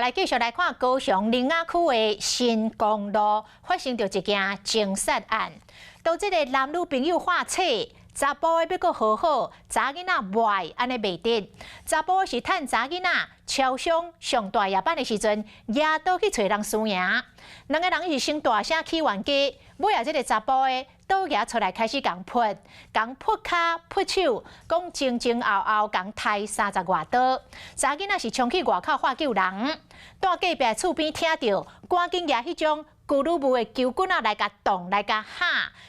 來繼續來看高雄苓雅區的新光路發生著一件情殺案。當這个男女朋友話冊，查埔的欲閣和好，查囡仔袂按呢袂得。查埔是趁查囡仔超商上大夜班的時陣，攑刀去揣人輸贏。兩个人是先大聲起冤家，尾仔這个查埔的刀舉出來開始共噗，共噗跤噗手，講前前後後共刣三十外刀。查囡仔是衝去外口喊救人，蹛隔壁厝邊聽著，趕緊舉彼種龜魯木的球棍仔來共擋來共敲，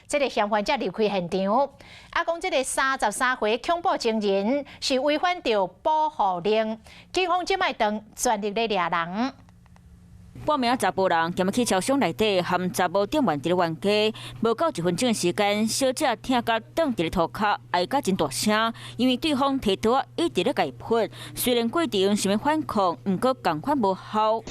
這个嫌犯才離開現場。啊，講這个33歲恐怖情人是違反著保護令，警方這擺當全力咧掠人。半暝仔查埔人踮去超商內底，和查某店員佇咧冤家，無夠一分鐘的時間，小姐疼甲轉佇咧塗跤，哀甲真大聲，因為對方提刀仔一直咧共伊噗，雖然過程想欲反抗，毋過仝款無效。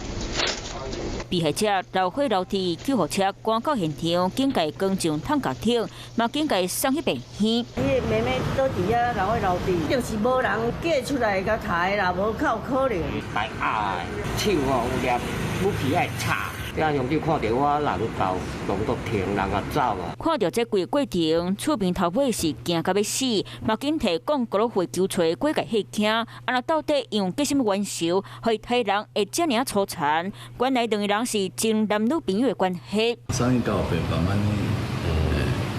被害者流血流涕，救護車趕到現場，緊共伊扛上擔架頂，嘛緊共伊送去病院。伊的妹妹倒佇遐流血流涕，就是無人嫁出來共刣啦，無較有可能。來壓的手吼有掠武器愛插，遐鄉長看著我人到，攏都停，人也走啊。看著這規個過程，厝邊頭尾是驚甲欲死，嘛緊提講哥老會求揣過共嚇驚。啊，若到底因為結啥物冤仇，予伊刣人會遮爾仔粗殘？原來兩个人是前男女朋友的關係。啥物交變慢慢，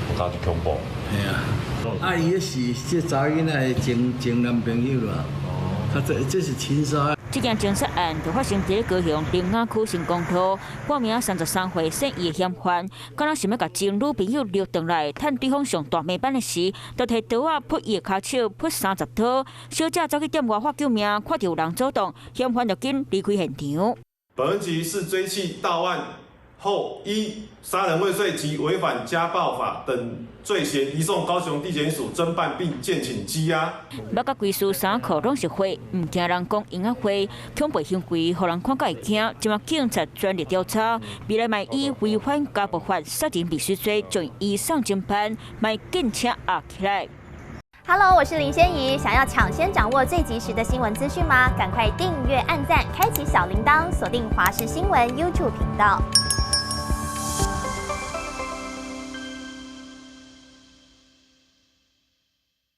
我感覺恐怖。嘿啊，啊，伊彼是這查囡仔的前男朋友啦。哦。他這是情殺。這件情殺案就發生佇咧高雄苓雅區新光路，半暝仔33歲姓葉的嫌犯，敢若想欲共前女朋友溜轉來，趁對方上大暝班的時，就提刀仔噗伊的跤手，噗30刀。小姐走去店外喊救命，看著有人阻擋，嫌犯就緊離開現場。本局是追緝到案後，依殺人未遂及違反家暴法等罪嫌，移送高雄地檢署偵辦並鑑請羈押。目甲規身衫褲攏是血，毋驚人講蠅仔血，恐怖行為，予人看甲會驚。這馬警察全力調查，未來嘛以違反家暴法、殺人未遂罪，將移送偵辦，嘛緊請押起來。 Hello，我是林仙怡，想要搶先掌握最及時的新聞資訊嗎？趕快訂閱、按讚、開啟小鈴鐺，鎖定華視新聞 YouTube 頻道。